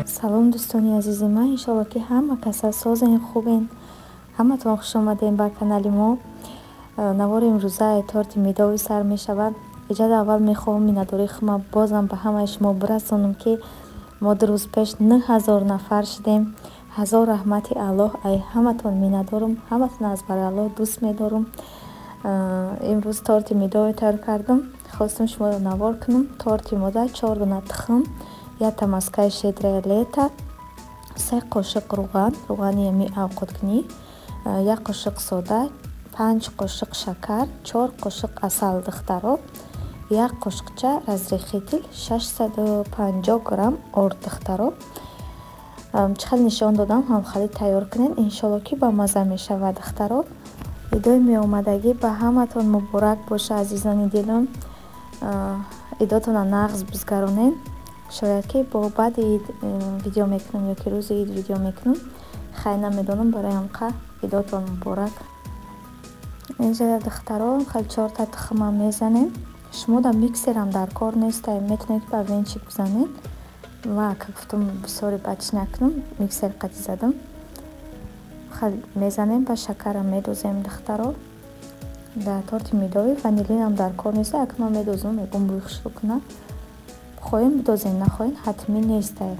Салом, дӯстони азизи ман, иншоалло, ки ҳама каса созен, хубен. Ҳаматон хуш омадем ба канали мо. Навори имрӯза торти медовый сар мешавад. Иҷода аввал мехоҳам миннатдории худма бозам ба ҳамаи шумо бирасонам, ки мо 2 рӯз пеш 9000 нафар шудем. Ҳазор раҳмати Аллоҳ, ай ҳаматон миннатдорам, ҳаматон аз барои Аллоҳ дӯст медорам. Имрӯз торти медовый тайёр кардам, хостам шуморо навор кунам. Торти мода чор дона тухм, якта маскаи «Щедрое лето», 3 қошиқ рӯған, рӯғани ами авқоткунӣ, як қошиқ сода, 5 қошиқ шакар, 4 қошиқ асал, духтаро, як қошиқча разрыхлитель, 650 грамм орд. Духтаро, чӣ хел нишон додам, ҳамхелӣ тайёр кунед, иншоалло, ки ба мазза мешавад. Духтаро, идои меомадагӣ ба ҳаматон муборак боша, азизони дилам. Идотона нағз бизгаронед. Шояд, ки бо баъди ид видео мекунам ё ки рӯзи ид видео мекунам, хай, намедонам. Барои ҳамқа идотон муборак. Инҷа, духтаро, хел чорта тухмам мезанем. Шумо дар миксерам дар кор нестай, метавонед, ки ба венчик бизанед. Ва ка гуфтам, бисёре бачи накунам, миксер қати задам. Хел мезанем, ба шакарам медозем. Духтаро, дар торти медовый ванилинам дар кор нест. Акнун ман медозам, мегӯм, бӯи хушрӯ кунад. Хоҳем, бидозем, нахоҳем, ҳатмӣ нестай.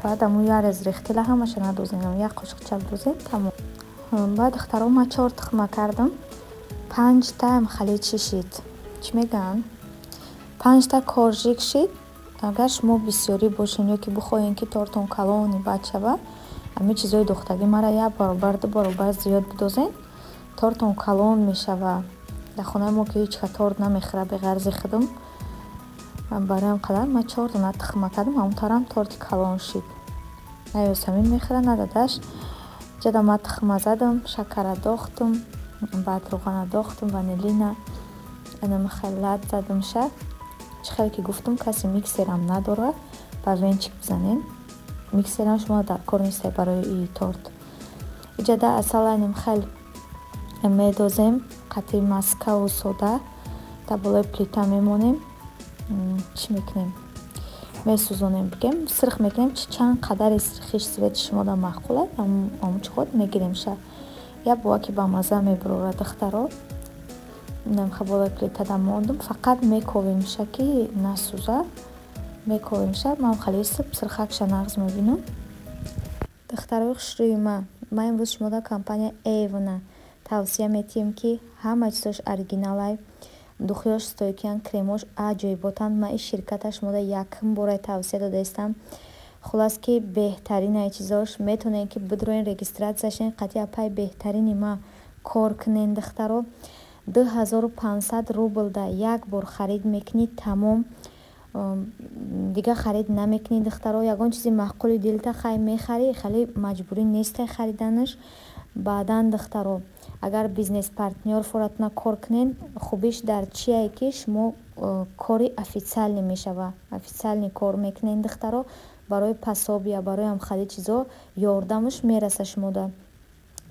Баъд аму як разрыхлителя ҳамаша надозем, як қошиқча бидозем, тамом. Баъд, духтаро, ман чор тухма кардам, панҷта хали чӣ шид, чӣ мегӯянд, панҷта коржик шид. Агар шумо бисёрӣ бошен ё ки бихоҳем, ки тортон калони бад шавад, ҳамин чизои духтагӣ мара як баробар, ду баробар зиёд бидозен, тортон калон мешавад. Дар хонаи мо ки ҳеҷ ка торт намехӯрад беғарзи худам, барои ҳам қадар ман чор дона тухма кардам, ҳамон тарам торти калон шид. На Ёсамин мехӯрад, на дадаш. Ҷада ман тухма задам, шакара дохтум, баъд рӯғана дохтум, ванилина инам хел лат задам ша. Чӣ хеле ки гуфтум, касе миксерам надорад, ба венчик бизанем. Миксерам шумо дар кор нестай барои и торт. Иҷада асала инам хел медозем, қатъи маскаву сода дар болои плита мемонем. Чӣ мекунем? Месӯзонем, бигем, сирх мекунем. Чанд қадари сирхиш цвети шумода маъқул аст, ҳамон чӣ ход мегирем ша. Як бова ки ба мазза мебурорад. Духтаро, инам болои плитада мондум, фақат мековем ша, ки насӯза, мековем ша. Ман хеле сирхакша нағз мебинам. Духтарои хушрӯи ман, ман имрӯз шумода компания Эйвона тавсия метиҳем, ки ҳама чизош оригиналай, духиёш стойкиян, кремош аҷоиботанд. Ман ин ширката шумода якум бора тавсия додаистам. Хулас, ки беҳтаринаи чизош. Метавонед, ки бидроен, регистрация шен, қатъи апай беҳтарини ма кор кунен. Духтаро, 2500 рубл да як бор харид мекунӣ, тамом, дигар харид намекунӣ. Духтаро, ягон чизи маъқули дилта хай мехарӣ, хеле маҷбурӣ нестай хариданаш. Баъдан, духтаро, агар бизнес партнёр форатона кор кунен, хубиш дар чие, ки шумо кори официальный мешава, официальный кор мекунен. Духтаро, барои пособия, барои ҳамхели чизо ёрдамаш мераса шумода.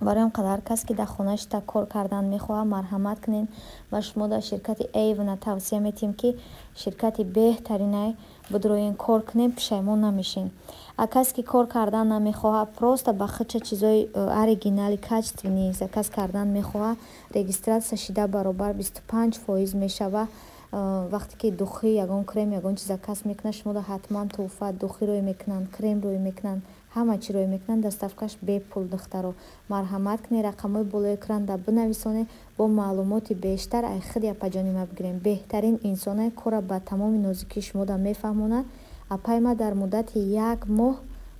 Барои ҳам қадар кас, ки дар хона шита кор кардан мехоҳад, марҳамат кунен. Ва шумо дар ширкати Эйвона тавсия метиҳем, ки ширкати беҳтаринай, бидроен, кор кунем, пушаймон намешен. А касе, ки кор кардан намехоҳад, просто ба худша чизои оригинали, качественный заказ кардан мехоҳад, регистрация шида, баробар 25% мешава. Вақте ки духи, ягон крем, ягон чиз заказ мекунад, шуморо ҳатман тӯҳфа духи рӯй мекунанд, крем рӯй мекунанд, ҳама чӣ рӯй мекунанд, доставкаш бепул. Духтаро, марҳамат кунед, рақамҳои болои экранда бинависонед, бо маълумоти бештар ай худи апаҷони ма бигирем. Беҳтарин инсонае, кора ба тамоми нозикии шумода мефаҳмонад. Апай ма дар муддати як моҳ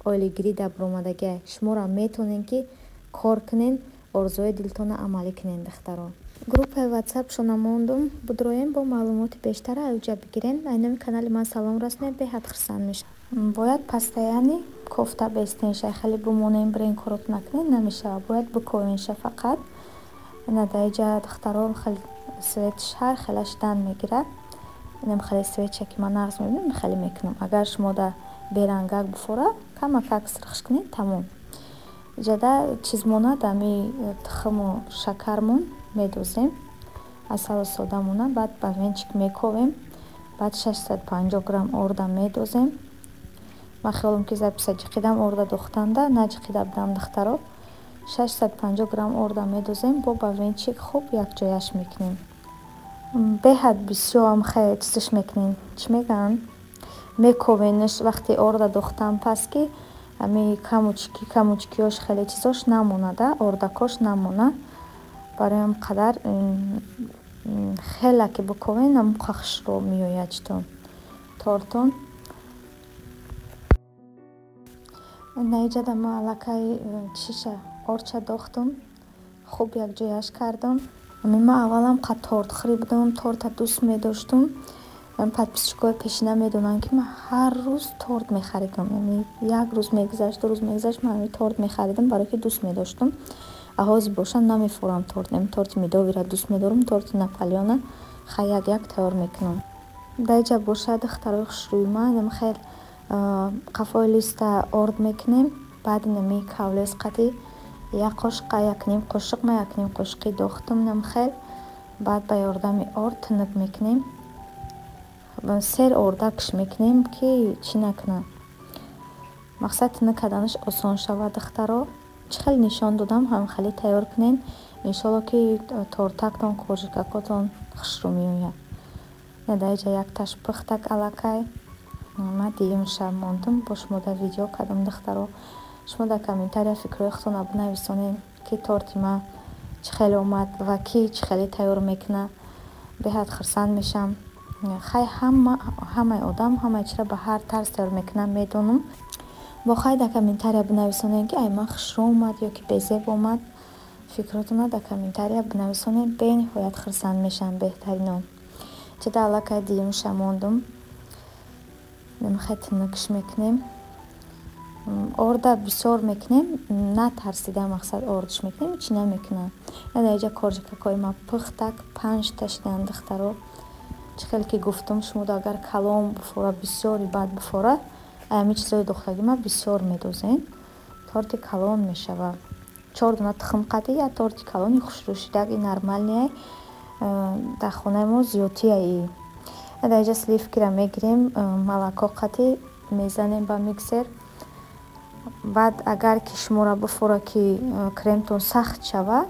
ойлигирӣ дар баромадагиа. Шуморо метавонед, ки кор кунен, орзуҳои дилтонро амалӣ кунед. Духтаро, группаи ватсапшона мондум, будроем, бо маълумоти бештар аюҷа бигирен. Айноми канали ман салом расонед, беҳад хурсанд мешавам. Бояд постоянно кофта бестен ша, хеле бимонем, бирен, корот накунед, намешавад, бояд биковен ша фақат. Ина даиҷа, духтаро, хеле цветш ҳар хела шидан мегирад. Инам хеле цветша, ки ман нағз мебинам, хеле мекунам. Агар шумо да берангак буфора, камакак сирхш кунед, тамом. Иҷада чизмонад, ами тухму шакармон медозем, асалу содамона, баъд ба венчик мековем. Баъд 650 грамм орда медозем. Ман хиёлам ки записа ҷиқидам орда дохтанда, наҷиқида будам, духтаро. 650 грамм орда медозем, бо ба венчик хуб якҷояш мекунем. Беҳад бисёрам хеле чизаш мекунем. Чӣ мегӯянд? Мековенаш вақти орда дохтан пас ки ами камучки камучкиёш хеле чизош намонада, ордакош намона. Барои ҳам қадар хела ки биковен, ҳамуқа хушрӯ меояд читон тортон. Наиҷада ма аллакай чиша орча дохтум, хуб якҷояш кардам. Ами ма аввалам қа тортхӯрӣ будам, торта дӯст медоштум. Подписчикои пешина медонанд, ки ман ҳар рӯз торт мехаридам. Яъне як рӯз мегузашт, ду рӯз мегузашт, ман ҳами торт мехаридам, барое ки дӯст медоштум. А ҳозир бошад намефурам торт. Ами торти медовиро дӯст медорам, торти Наполеона хай як як тайёр мекунам. Даиҷа бошад, духтарои хушрӯи ман, инам хел қафои листа орд мекунем, баъд инами кавлес қати як қошуқа, якним қошуқ, ман якним қошуқи дохтум инам хел, баъд ба ёрдами орд тунук мекунем. Сер ордакш мекунем, ки чӣ накунад. Мақсад тунук карданаш осон шавад, духтаро. Чӣ хеле нишон додам, ҳам хеле тайёр кунен. Иншолло ки тортактон, коржикакотон хушрӯ меояд. Даиҷа якташ пухтак аллакай. Ман дуюмша мондум, бо шумо дар видео кардам, духтаро. Шумо дар комментария фикрҳои худтонро бинависонед, ки торти ман чӣ хеле омад ва ки чӣ хеле тайёр мекунад. Беҳад хурсанд мешавам. Хай ҳамаи одам ҳамаи чиро ба ҳар тарз тайёр мекунад, медонам. Бо хай дар комментария бинависонед, ки ай ман хушрӯ омад ё ки безеб омад. Фикротонро дар комментария бинависонед, бениҳоят хурсанд мешавам, беҳтаринон. Чида аллакай дуюмша мондум. Хай тунукш мекунем. Орда бисёр мекунем, натарсида мақсад ордш мекунем, чӣ намекунам. Даиҷа коржикакҳои ман пухтак панҷта шиданд, духтаро. Чӣ хеле ки гуфтум, шумо агар калом буфора, бисёри бад буфора, ами чизои дохтагӣ ман бисёр медозем, торти калон мешавад. 4 дона тухм қати як торти калони хушрӯ шидаг, и нормальный дар хонаи мо зиёдтия и. Даиҷа сливкиро мегирем, молоко қати мезанем ба миксер. Баъд агар ки шуморо буфора, ки кремтон сахт шава,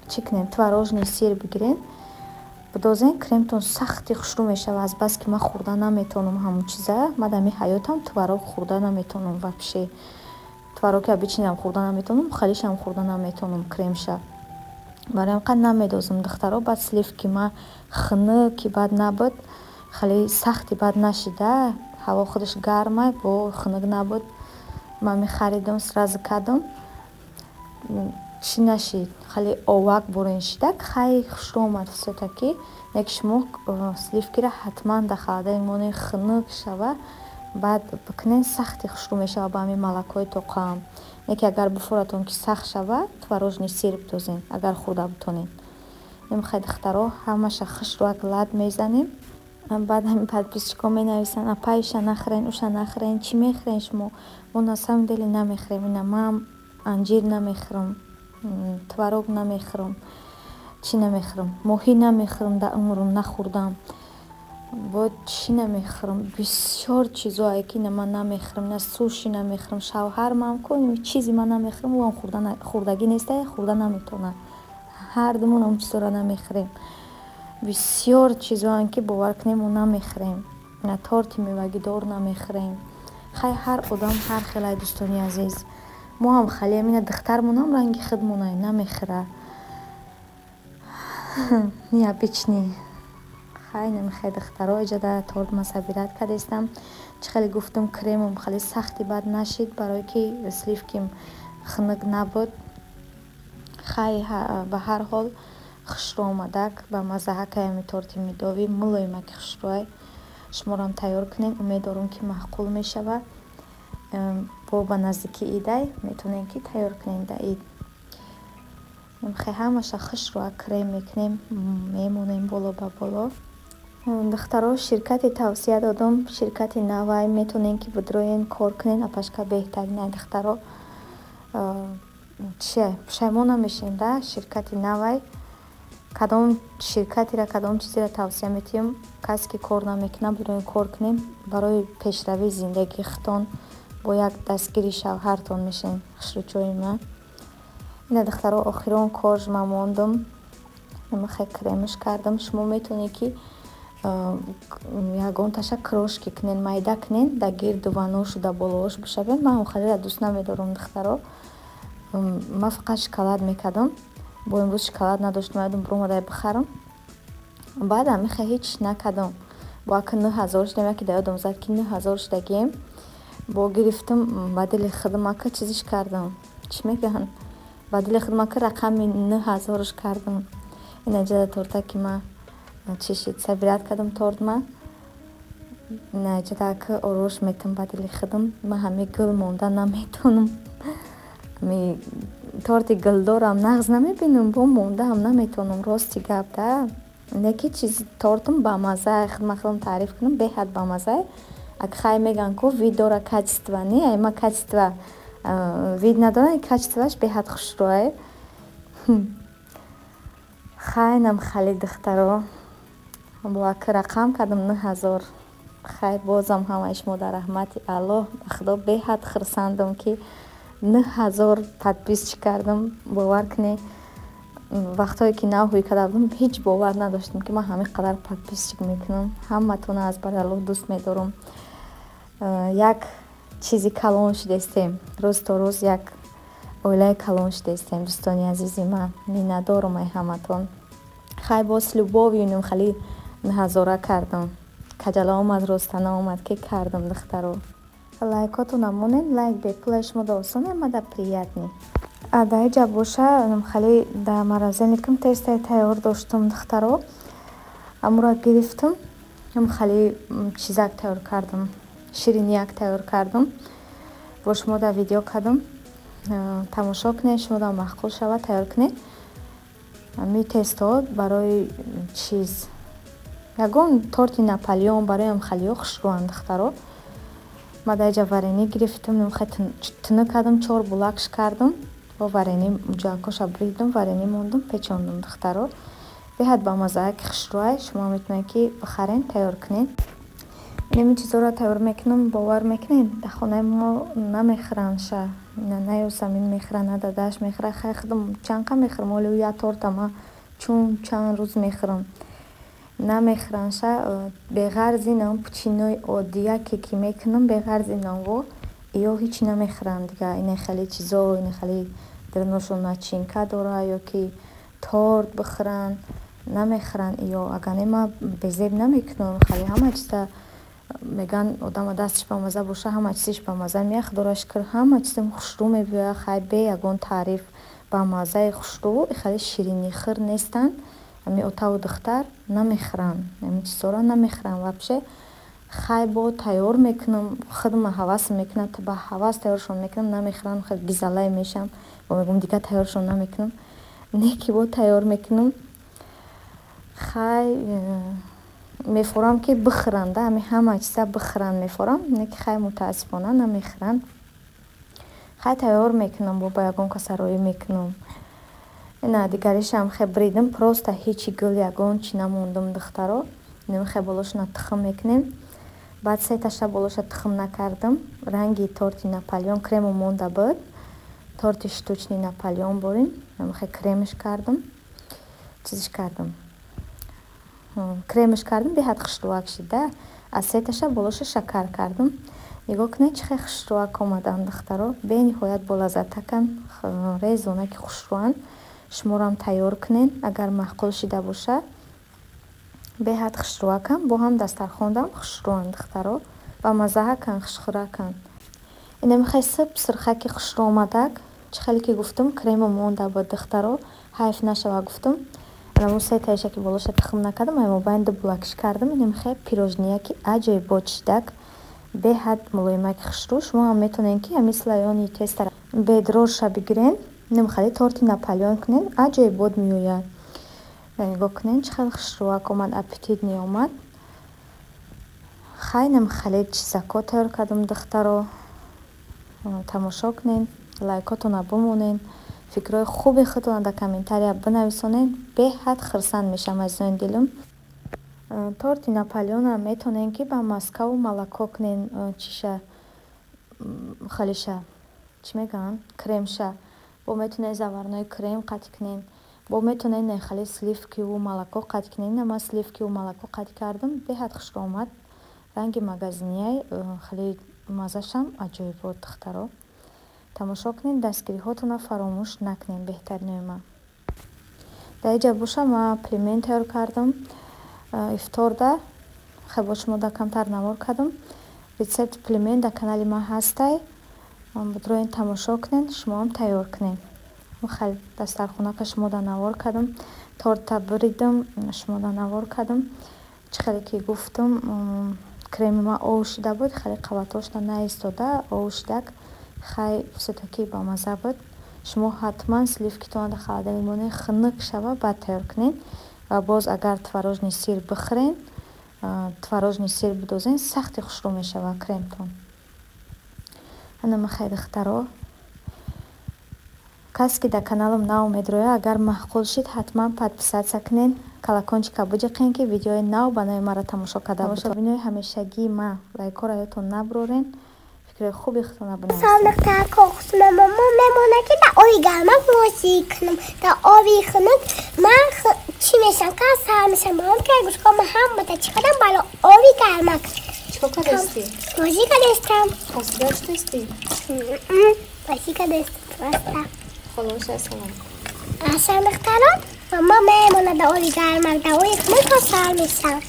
чӣ кунем? Творожный сыр бигирем, бидозен, кремтон сахти хушрӯ мешава. Аз бас ки ман хӯрда наметавонам ҳамун чиза, ман дар ҳаётам творог хӯрда наметавонам вообще. Твороги обычныйам хӯрда наметавонам, халишам хӯрда наметавонам кремша. Барои ҳам қад намедозам, духтаро. Баъд сливки ман хунуки бад набуд, хеле сахти бад нашида, ҳаво худаш гармай, бо хунук набуд. Ман мехаридам, сразу кардам. Чӣ нашид, хеле овак бурин шидак, хай хушрӯ омад всё-таки. Леки шумо сливкиро ҳатман дар холодильник монед, хунук шава, баъд бикунед, сахти хушрӯ мешава ба ҳамин молокои тоқаам. Леки агар буфоратон ки сахт шава, творожный сыр бидозен, агар хӯрда бутонед. Хай духтаро, ҳамаша хушрӯак лад мезанем. Баъд ҳамин подписчикҳо менависанд: апа, иша нахӯрен, уша нахӯрен, чӣ мехӯрен шумо? Мо на самом деле намехӯрем. Ина ман анҷир намехӯрам, творог намехӯрам, чӣ намехӯрам, моҳӣ намехӯрам, дар умрам нахӯрдам. Бо чӣ намехӯрам? Бисёр чизое ки ина ман намехӯрам, на суши намехӯрам, шавҳармам ку чизи ман намехӯрам, ӯам хӯрдагӣ неста, хӯрда наметавонад. Ҳар думон ҳамун чизоро намехӯрем. Бисёр чизоанд ки бовар кунем, мо намехӯрем. На торти мевагидор намехӯрем. Хай ҳар одам ҳар хелай, дӯстони азиз. Мо ҳам халиам, ина духтармонам ранги худмонай намехӯра. Необычный. Хай намехӯрад, духтаро, иҷода торт ма собирать кардестам. Чӣ хеле гуфтум, кремам хеле сахти бад нашид, барое ки сливким хунук набуд. Хай ба ҳар ҳол хушрӯ омадак, ба маззаҳакай ҳами торти медовӣ, мулоимаки хушрӯай. Шуморам тайёр кунед, умед дорам, ки маъқул мешавад. Бо ба наздикии идай метавонед, ки тайёр кунед дар ид. Хай ҳамаша хушрӯак крем мекунем, мемонем боло ба боло. Духтаро, ширкате тавсия додам, ширкати навай, метавонед, ки бидроен, кор кунед, апашка беҳтаринай, духтаро. Чия, пушаймон намешем да, ширкати навай. Кадом ширкатира, кадом чизеро тавсия метиҳем, касе ки кор намекунад, бироен кор кунем барои пешравии зиндагии худтон. Бо як дастгири шавҳартон мешавем, хушрӯчои ман. Ина, духтаро, охирон корж ман мондум, намихе кремш кардам. Шумо метавонед, ки ягонташа крошки кунен, майда кунен, да гирду ваношу да болоош бишавен. Ман онхелеро дӯст намедорам, духтаро. Ман фақат шоколад мекардам. Бо имрӯз шоколад надоштам, ядум биромадай бихарам. Баъд амихе ҳеҷ накардам. Бо ака 9000 шудем, яке да ёдам зад, ки 9000 шудагием. Бо гирифтам, ба дили худам ака чизиш кардам, чӣ мегӯянд, ба дили худам ака рақами 9000-ш кардам. Ина ҷада тортаки ма чӣ шид, собирать кардам торт ма. Ина ҷада ака орош метам ба дили худам. Ман ҳами гул монда наметавонам. Ами торти гулдорам нағз намебинам, бо мондаам наметавонам, рости гап да. Не ки чизи тортам бамаза, худма худам таъриф кунам, беҳад бамаза. Ак хай мегӯянд ку, вид дора, качество не, ай ма качество вид надора, качествоаш беҳад хушрӯае. Хайнам хали, духтаро, бо ака рақам кардам 9000. Хай, бозам ҳамаи шумо дар раҳмати Аллоҳ. Ба Худо, беҳад хурсандам, ки 9000 подписчик кардам. Бовар кунед, вақтҳое ки нав ҳуй карда будам, ҳеҷ бовар надоштам, ки ман ҳамин қадар подписчик мекунам. Ҳаматонро аз бари Аллоҳ дӯст медорам. Як чизи калон шудестем, рӯз то рӯз як оилаи калон шудестем, дӯстони азизи ман. Миннатдорам ай ҳаматон. Хай, боз любовью ним хали ҳазора кардам. Каҷала омад, ростана омад, ки кардам, духтаро. Лайкотона монед, лайк бепулаи шумо да осон, амада приятный. Дар иҷа боша, хали дар морозильникам тестай тайёр доштам, духтаро, амура гирифтам, хали чизак тайёр кардам, ширинияк тайёр кардам, бо шумо дар видео кардам, тамошо кунед, шумо да маъқул шавад, тайёр кунед. Ами тесто барои чиз, ягон торти Наполеон, барои халиҳо хушрӯанд, духтаро. Ма дар иҷа варенье гирифтам, тунук кардам, чор булакш кардам, бо варенье муҷакоша буридам, варенье мондам, печондам, духтаро. Беҳад бамаззаа, ки хушрӯай. Шумо метавонед, ки бихарен, тайёр кунед. Инами чизҳоро тайёр мекунам, бовар мекунед, дар хонаи мо намехӯранд ша. На Ёсамин мехӯрад, на дадаш мехӯрад. Хай, худам чанд қа мехӯрам, оли як торта ма чун чанд рӯз мехӯрам. Намехӯранд ша. Беғарзи нам пучинои оддияке ки мекунам, беғарзи навво ё ҳеҷ намехӯранд дига. Ине хеле чизо, ине хеле даруношон начинка дора ё ки торт бихӯранд, намехӯранд ё. Агар не, ман безеб намекунам. Хеле ҳама чиза мегӯянд, одама дасташ бамазза боша, ҳама чизиш бамазза меяд. Худоро шукр, ҳама чизам хушрӯ мебиёяд. Хай, бе ягон таъриф, бамаззаи хушрӯ. Хеле ширинихӯр нестанд. Ами отаву духтар намехӯранд, ами чизҳоро намехӯранд вообще. Хай, бо тайёр мекунам, худма ҳавасм мекунад, ба ҳавас тайёршон мекунам, намехӯранд, хеле гизалай мешавам. Бо мегӯям, дигар тайёршон намекунам. Не ки бо тайёр мекунам. Хай, мефорам, ки бихӯранд, ами ҳама чиза бихӯранд мефорам, не ки хай, мутаассифона, намехӯранд. Хай, тайёр мекунам, бо ба ягон каса роӣ мекунам. Ина дигаришам хе бридам, просто ҳечи гул, ягон чи намондам, духтаро. Хе болошона тухм мекунем. Баъд сеташа болоша тухм накардам, ранги торти Наполеон крему монда буд, торти штучный Наполеон борим, хе кремш кардам, чизиш кардам, кремш кардам, беҳад хушрӯак шида. Аз сеташа болоша шакар кардам. Нигоҳ кунед, чӣ хел хушрӯак омаданд, духтаро, бениҳоят болаззатаканд, резонаки хушрӯанд. Шуморам тайёр кунед, агар маъқул шида бошад. Беҳад хушрӯаканд, бо ҳам дастархондам хушрӯанд, духтаро, ба маззааканд, хушхӯраканд. Инами хел сиб сирхаки хушрӯ омадак. Чӣ хеле ки гуфтам, крему монда буд, духтаро, ҳайф нашава, гуфтам. Анамун сетаиша ки болоша тухм накардам, ай мобайн ду булакш кардам. Инами хел пирожнияки аҷоибот шидак, беҳад мулоимаки хушрӯ. Шумо ҳам метавонед, ки ҳамин слоёный тестара бедрожша бигирен, хеле торти Наполеон кунед, аҷоибот меояд. Нигоҳ кунед, чӣ хел хушрӯак омад, аппетитный омад. Хайнам хеле чизако тайёр кардам, духтаро. Тамошо кунед, лайкотона бимонед. Фикрҳои хуби худтонро дар комментария бинависонед, беҳад хурсанд мешавам, азизони дилам. Торти Наполеона метавонем, ки ба маскаву молоко кунен, чиша, халиша, чӣ мегӯянд, кремша. Бо метавонед заварной крем қатъ кунен, бо метавонед хали сливкиву молоко қатъ кунен. Ина ман сливкиву молоко қатъ кардам, беҳад хушро омад, ранги магазинияй, хеле маззашам аҷоибот. Духтаро, тамошо кунед, дастгириҳотонро фаромӯш накунед, беҳтаринои ман. Дар инҷа боша ман пельмен тайёр кардам ифторда, хел бо шумо да камтар навор кардам. Рецепти пельмен дар канали ман ҳастай, бидроен, тамошо кунед, шумоам тайёр кунед. Хел дастархонака шумо да навор кардам, торта буридам, шумо да навор кардам. Чӣ хеле ки гуфтам, креми ман ов шуда буд, хеле қабатҳошда наистода, ов шудак. Хай, всё-таки бамазза буд. Шумо ҳатман сливкитонро дар холодильник монед, хунук шава, баъд тайёр кунед. Ва боз агар творожный сыр бихӯрен, творожный сыр бидозен, сахти хушрӯ мешавад кремтон. Ана махай, духтаро, касе ки дар каналам нав медрояд, агар маъқул шид, ҳатман подписаться кунед, колокольчика биҷиқен, ки видеои нав ба нави маро тамошо карда. Тамошобинои ҳамешагии ман, лайкҳоро ёдтон набурорен, фикрҳои хуби худтонро бинависед. Мама мемонад, ки дар оби гармак бозӣ кунам. Дар оби хунук ман чӣ мешавам, ка сар мешавам. Мамам ки гӯшко ман ҳамата чӣ кардам бало оби гармак. Чикор кардасти? Бозӣ кардастам. Посуда шудасти? Бозӣ кардастам просто. Холоша, салом. Аша, духтарон, мама мемонад дар оби гармак, дар оби хунук ка сар мешавам.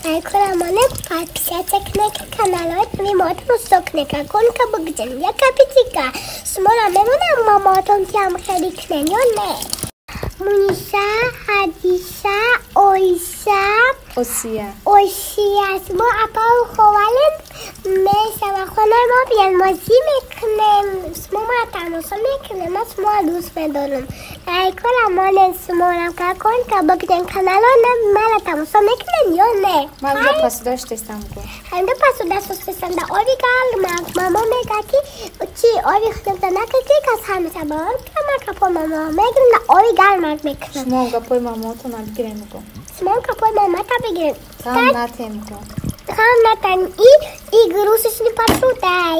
Лайкора монем, подписаться кунед, каналҳои нави моатон усто кунед, колокольчика бигзанед, як капитика. Шуморо мемонам, мамоатон ки ҳам хеле кунед ё не? Муниса, Ҳадиса, Оиса, Осия. Осия. Шумо апау ховалем мешава, хонаи мо биён, бозӣ мекунем. Шумо маро тамошо мекунем, ман шуморо дӯст медорам. Лайкора монед, шуморо колокольчика бигзанед, каналҳои нави маро тамошо мекунед ё не? Ман инҷо посуда шудастам, гӯ. Ҳамда посуда шустастам дар оби гармак. Мама мегӯяд, ки чи оби хунукда накун, ки кас ҳар мешавад. Мамам ки ман капои мама мегирам, дар оби гармак мекунам. Шумо гапои мамаотонро бигирем, гӯ. Шумо гапои мамата бигирем. Ғам натем, гӯ. Ғам натан. И игрушечный посудай.